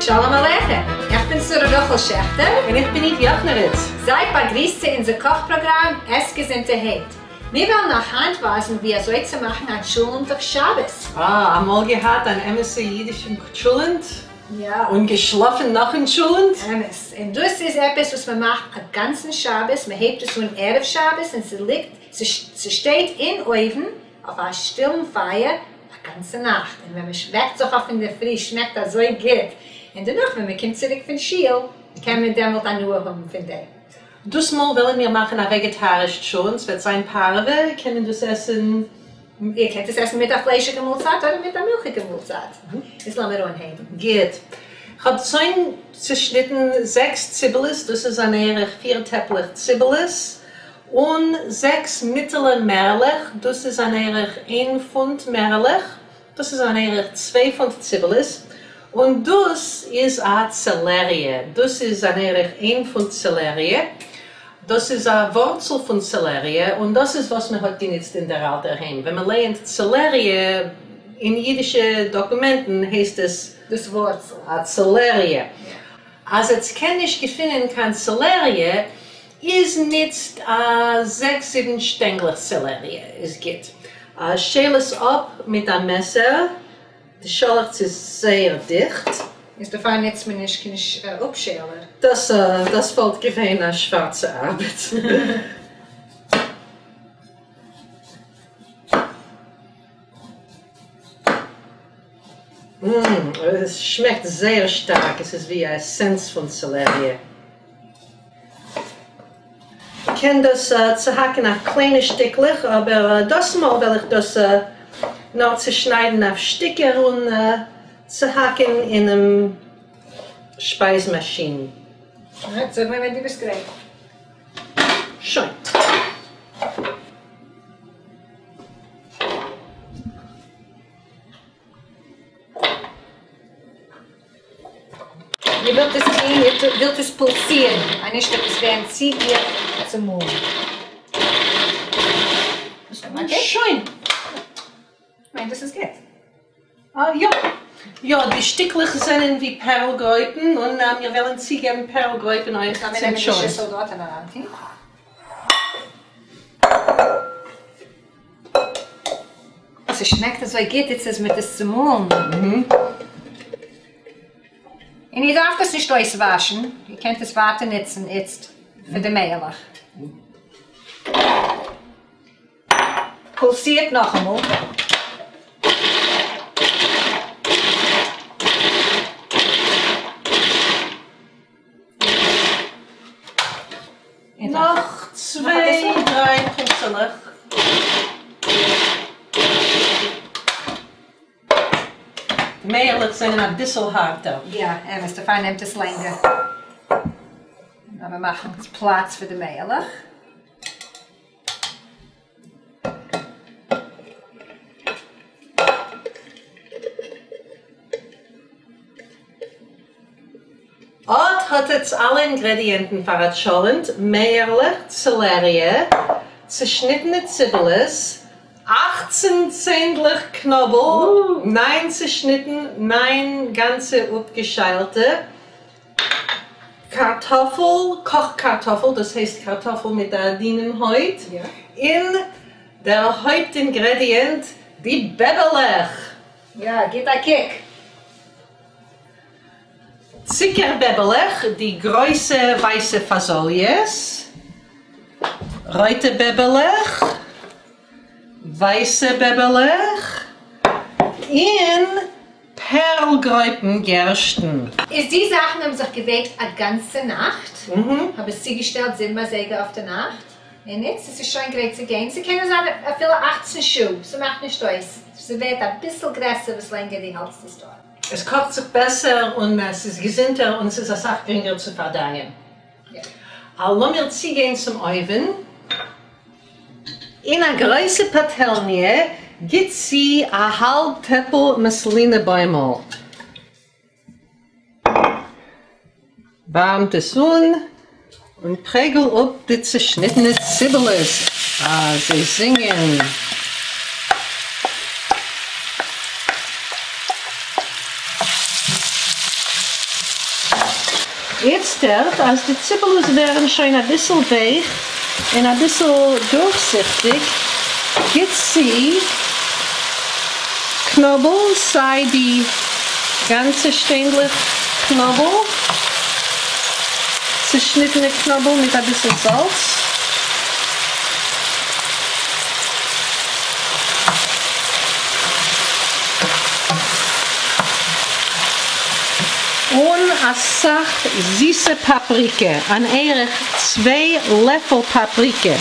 שלום עליכם, איך בין שרה רחל שעכטער. און איך בין איוו יאכנעוויץ. זייט באגריסט צו אונזער קאך פראגראם עס געזונטערהייט. מיר וועלן אייך היינט ווייזן ווי אזוי צו מאכן א טשולענט אויף שבת. אה, אמאל געהאט אן אמת'ע אידישן טשולענט? יא. און געשלאפן נאכן טשולענט? אמת. און דאס איז עפעס וואס מען מאכט א גאנצן שבת, מען הייבט עס אן ערב שבת און ס'ליגט, ס'שטייט אין אויוון אויף א שטילן פייער א גאנצע נאכט, און ווען מען וועקט זיך אויף אינדערפרי שמעקט אזוי גוט, און דערנאך ווען מען קומט צוריק פון שול קען מען דעמאלט הנאה האבן פון דעם. דאס מאל וועלן מיר מאכן א וועגעטאריש טשולענט, ס'וועט זיין פארעווע, קען מען דאס עסן? איר קענט עס עסן מיט א פליישיגע מאלצייט אדער מיט א מילכיגע מאלצייט. איז לאמיר אנהייבן. גוט. כ'האב שוין צושניטן זעקס ציבעלעס, דאס איז אן ערך פיר טעפלעך ציבעלעס, און זעקס מיטעלע מערלעך, דאס איז אן ערך איין פונט מערלעך, דאס איז אן ערך צוויי פונט ציבעלעס, און דאס איז א צעלעריע, דאס איז אן ערך איין פונט צעלעריע, דאס איז א ווארצל פון צעלעריע, און דאס איז וואס מען האט גענוצט אין דער אלטער היים. ווען מען לייענט צעלעריע אין אידישע דאקומענטן הייסט עס דאס ווארצל. א צעלעריע. אז עטס קען נישט געפינען קיין צעלעריע איז ניצט א זעקס זיבן שטענגלעך צעלעריע איז גוט. שעל עס אפ מיט א מעסער, די שאלעכץ איז זייער דיכט. איז דערפאר ניצט מען נישט קיין אפשעלער. דאס דאס וואלט געווען א שווארצע ארבעט. עס שמעקט זייער שטארק, עס איז ווי א עסענס פון צעלעריע. מ'קען דאס צוהאקן אויף קליינע שטיקלעך, אבער דאס מאל וועל איך דאס נאר צושניידן אויף שטיקער און צוהאקן אינעם שפייז מאשין. אלרייט, זאג מיר ווען דו ביסט גרייט. שוין. איר ווילט עס טון, איר ווילט עס פולסירן, אנישט וועט עס ווערן צו גיך צומאלן. שוין. כ'מיין דאס איז גוט. אה יא. יא, די שטיקלעך זענען ווי פערל-גרויפן, און מיר וועלן צוגעבן פערל-גרויפן אויך לאמיר צום נעמען די טשולענט. שיסל דארט און אריינטון. ס'שמעקט אזוי גוט איצט אז מ'האט עס צומאלן. און איר דארפט עס נישט אויסוואשן, איר קענט עס ווייטער נוצן איצט פאר די מעלעך. פולסירט נאכאמאל. נאך צוויי דריי פינטעלעך. די מערלעך זענען אביסל הארטער. יא, אמת, דערפאר נעמט עס לענגער. לאמיר מאכן פלאץ פאר די מערלעך. אט האט עטס אלע אינגרעדיענטן פאר א טשולענט, מערלעך, צעלעריע, צעשניטענע ציבעלעס, אכצן צענדלעך קנאבל, ניין צעשניטן, ניין גאנצע אפגעשיילטע, קארטאפל, קאך קארטאפל, דאס הייסט קארטאפל מיט א דינעם הויט, און דער הויפט אינגרעדיענט, די בעבעלעך! יא, גיט א קוק! צוקער בעבעלעך, די גרויסע ווייסע פאזאליעס, רויטע בעבעלעך, ווייסע בעבעלעך, און פערל גרויפן גערשטן. איז די זאכן האבן זיך געוועקט א גאנצע נאכט, האב עס צוגעשטעלט זיבן אזייגער אויף די נאכט, און איצט עס איז שוין גרייט צו גיין, ס'קען זיין אפילו אכצן שעה, ס'מאכט נישט אויס, ס'ווערט אביסל גרעסער וואס לענגער די האלטסט עס דארט. עס קאכט זיך בעסער און עס איז געזונטער און ס'איז אסאך גרינגער צו פארדייען. לאמיר צוגיין צום אויווען. אין א גרויסע פאטעלניע גיט צו א האלב טעפל מאסלינע בוימל. ווארעמט עס אן און פרעגל אפ די צעשניטענע ציבעלעס. אה, זיי זינגען. איצטערט אז די ציבעלעס ווערן שוין אביסל ווייך און אביסל דורכזיכטיג, גיט צו קנאבל, סיי די גאנצע שטענדלעך קנאבל, צושניטענע קנאבל מיט אביסל זאלץ, און אסאך זיסע פאפריקע, אן ערך צוויי לעפל פאפריקע.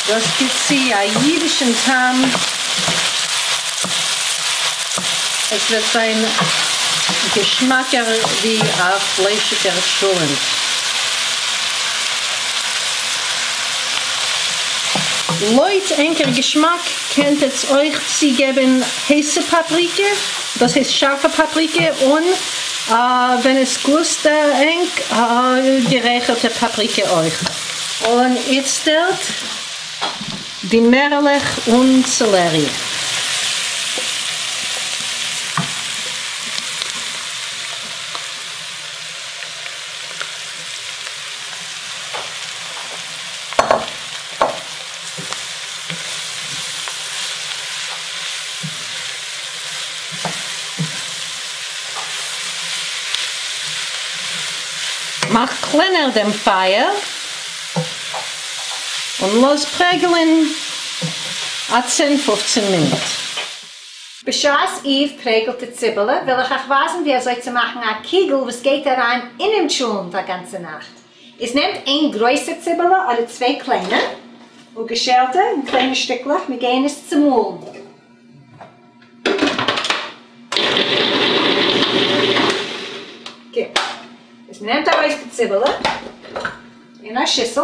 דאס גיט צו א אידישן טעם, עס וועט זיין געשמאקער ווי א פליישיגער טשולענט. לויט ענקער געשמאק קענט עטס אויך צוגעבן הייסע פאפריקע, דאס הייסט שארפע פאפריקע, און ווען עס גלוסט ענק גערייכערטע פאפריקע אויך. און איצטערט די מערעלעך און סעלערי. מאך קלענער דעם פייער און לאז פרעגלען א צען פופצן מינוט. בשעת איוו פרעגלט די ציבעלע וויל איך אייך ווייזן ווי אזוי צו מאכן א קיגל וואס גייט אריין אינעם טשולנט א גאנצע נאכט. איז נעמט איין גרויסע ציבעלע אדער צוויי קליינע אפגעשעלטע אין קליינע שטיקלעך, מיר גייען עס צומאלן. גוט. איז מ'נעמט ארויס די ציבעלע אין א שיסל.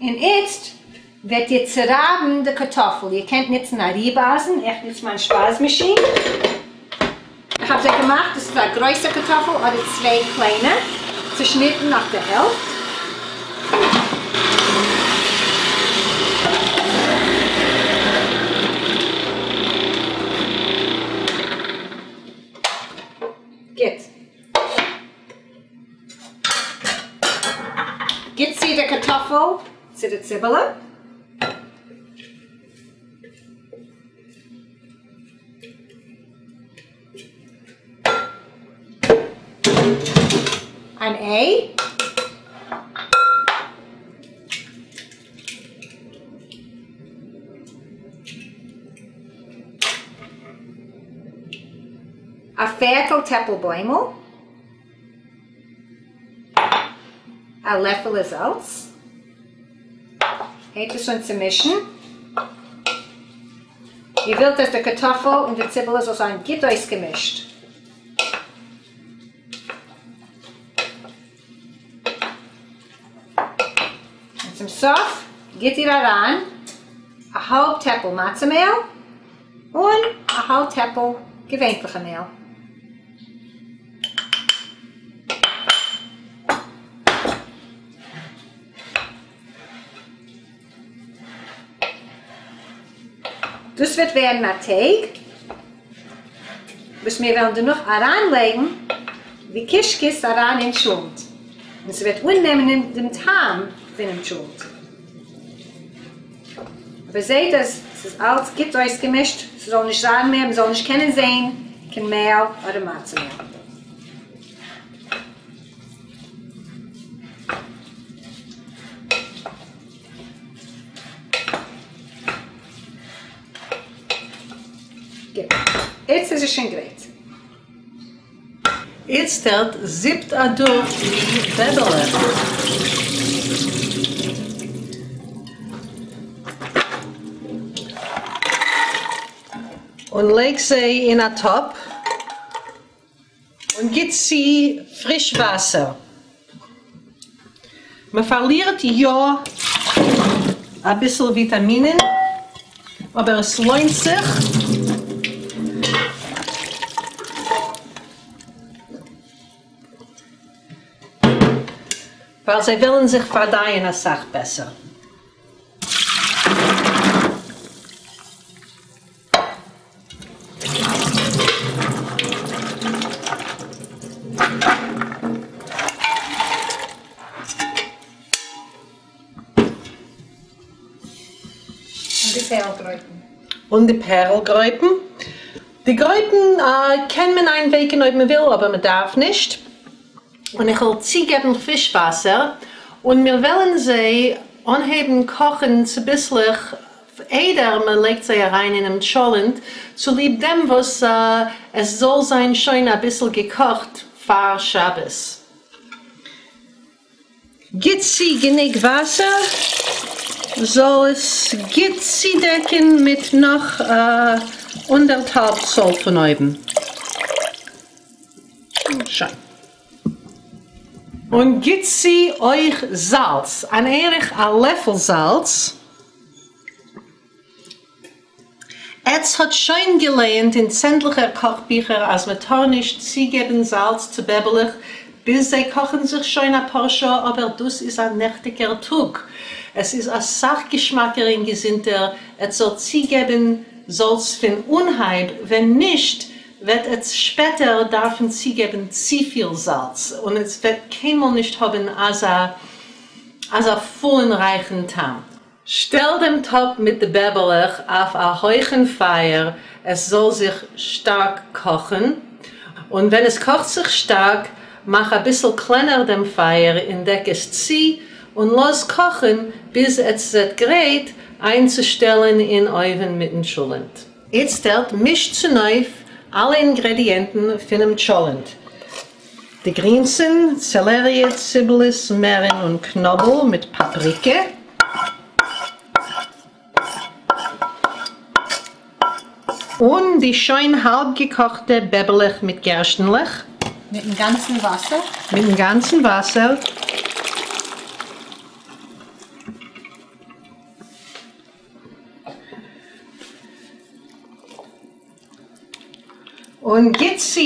און איצט וועט איר צורייבן די קארטאפל, איר קענט נוצן א ריב-אייזן, איך נוץ מיין שפייז מאשין. איך האב זיי געמאכט, דאס איז א גרויסע קארטאפל אדער צוויי קליינע, צושניטן אויף די העלפט. גוט. גיט צו די קארטאפל צו די ציבעלע. אן איי. א פערטל טעפל בוימל. א לעפעלע זאלץ. הייבט עס אן צו מישן. איר ווילט אז די קארטאפל און די ציבעלע זאל זיין גוט אויסגעמישט. און צום סוף גיט איר אריין א האלב טעפל מצה מעהל און א האלב טעפל געווענליכע מעהל. דאס וועט ווערן א טייג וואס מיר וועלן דערנאך אריינלייגן די קישקעס אריין אין טשולנט, און ס'וועט אננעמען דעם טעם פונעם טשולנט. אבער זעט אז ס'איז אלץ גוט אויסגעמישט, ס'זאל נישט זיין מער, מ'זאל נישט קענען זען קיין מעל אדער מצה מעל. גוט, איצט איז עס שוין גרייט. איצטערט זיפט אדורך די בעבעלעך. און לייג זיי אין א טאפ. און גיט צו פריש וואסער. מען פארלירט יא אביסל וויטאמינען, אבער עס לוינט זיך. ווייל זיי וועלן זיך פארדייען אסאך בעסער. און די פערלגרויפן. און די פערלגרויפן. די גרויפן קען מען איינווייקן אויב מען וויל אבער מען דארף נישט. און איך וועל צוגעבן פריש וואסער און מיר וועלן זיי אנהייבן קאכן צוביסלעך איידער מען לייגט זיי אריין אינעם טשולענט, צוליב דעם וואס עס זאל זיין שוין אביסל געקאכט פאר שבת. גיט צו גענוג וואסער זאל עס גוט צודעקן מיט נאך אנדערטהאלב צאל פון אויבן. שוין. און גיט צו אויך זאלץ, אן ערך א לעפל זאלץ. עטץ האט שוין געלייענט אין צענדליכער קאך ביכער אז מען טאר נישט צוגעבן זאלץ צו בעבעלעך ביז זיי קאכן זיך שוין אפאר שעה אבער דאס איז א נעכטיגער טאג עס איז אסאך געשמאקער אין געזונטער עטץ זאלט צוגעבן זאלץ פון אנהייב ווען נישט וועט עטץ שפעטער דארפן צוגעבן צופיל זאלץ און עס וועט קיינמאל נישט האבן אזא אזא פולן רייכן טעם. שטעל דעם טאפ מיט די בעבעלעך אויף א הויכן פייער עס זאל זיך שטארק קאכן, און ווען עס קאכט זיך שטארק מאך אביסל קלענער דעם פייער און דעק עס צו און לאז קאכן ביז עס זעט גרייט איינצושטעלן אין אויוון מיטן טשולענט. איצטערט מישט צונויף אלע אינגרעדיענטן פונעם טשולענט, די גרינסן, צעלעריע, ציבעלעס, מערן און קנאבל מיט פאפריקע. און די שוין האלב געקאכטע בעבעלעך מיט גערשטנלעך. מיטן גאנצן וואסער. מיטן גאנצן וואסער. און גיט צו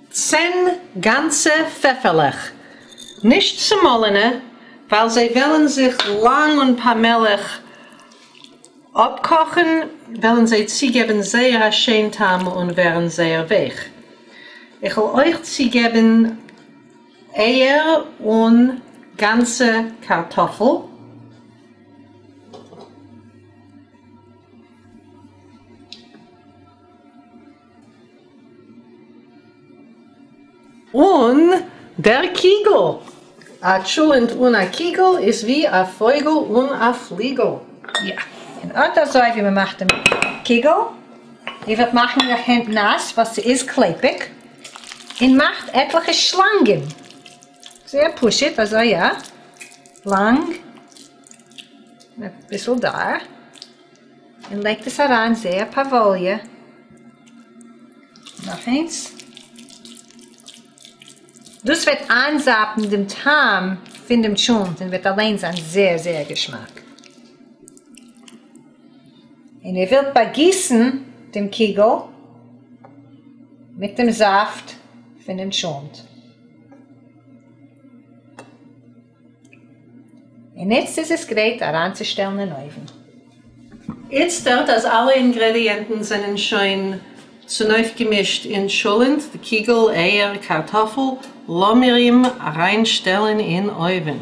צען גאנצע פעפערלעך, נישט צומאלענע, ווייל זיי וועלן זיך לאנג און פאמעליך אפקאכן, וועלן זיי צוגעבן זייער א שיין טעם און ווערן זייער ווייך. איך וועל אויך צוגעבן אייער און גאנצע קארטאפל. און דער קיגל! א טשולענט אן א קיגל איז ווי א פויגל אן א פליגל. יא, און אט אזוי ווי מ'מאכט דעם קיגל, איר וועט מאכן אייער הענט נאס ווייל ס'איז קלעפיג, און מאכט עטליכע שלאנגען, זייער פשוט אזוי יא, לאנג, אביסל דאר. און לייגט עס אריין זייער פאוואליע. נאך איינס. דאס וועט איינזאפן דעם טעם פון דעם טשולנט און וועט אליין זיין זייער זייער געשמאק. און איר ווילט באגיסן דעם קיגל מיט דעם זאפט פון דעם טשולנט. און איצט איז עס גרייט אריינצושטעלן אין אויוון. איצטערט אז אלע אינגרעדיענטן זענען שוין צונויפגעמישט אין טשולענט, די קיגל, אייער, קארטאפל, לאמיר אים אריינשטעלן אין אויוון.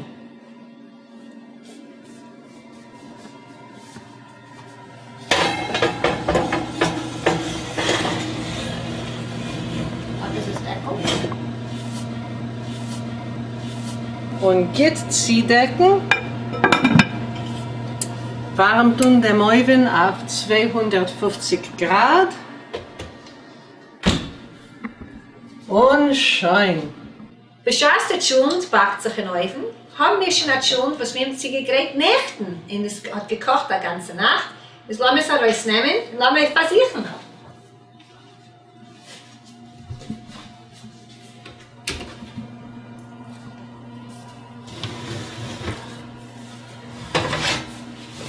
און גוט צודעקן. ווארעמט אן דעם אויוון אויף 250 גראד. און שוין. בשעת די טשולנט באקט זיך אין אויוון, האבן מיר שוין א טשולנט וואס מיר האבן צוגעגרייט נעכטן און עס האט געקאכט א גאנצע נאכט, איז לאמיר עס ארויסנעמען און לאמיר פארזוכן.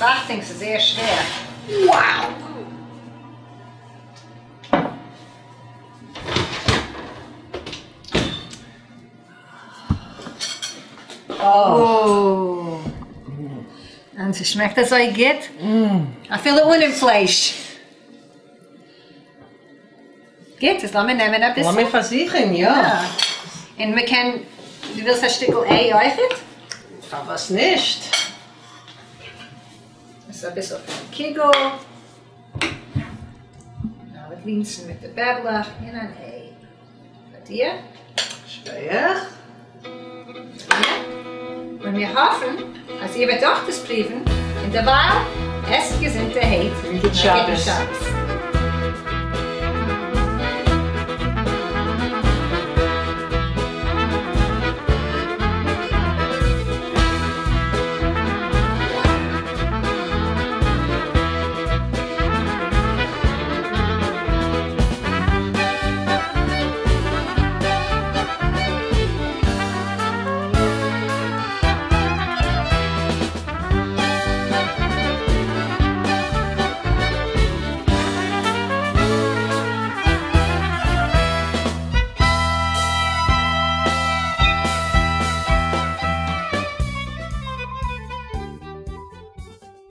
אכטונג ס'איז זייער שווער. Wow! אוי. און ס'שמעקט אזוי גוט. אפילו אנעם פלייש. גוט, איז לאמיר נעמען אביסל. לאמיר פארזוכן, יא. און מ'קען, דו ווילסט א שטיקל איי אויכעט? פארוואס נישט? עס איז אביסל פון קוגל. מיט לינזן מיט די בעבלעך און אן איי. פאר דיר. שכוח. און מיר האפן אז איר וועט אויך דאס פרואוון, און דערווייל, עסט געזונטערהייט. גוט שבת.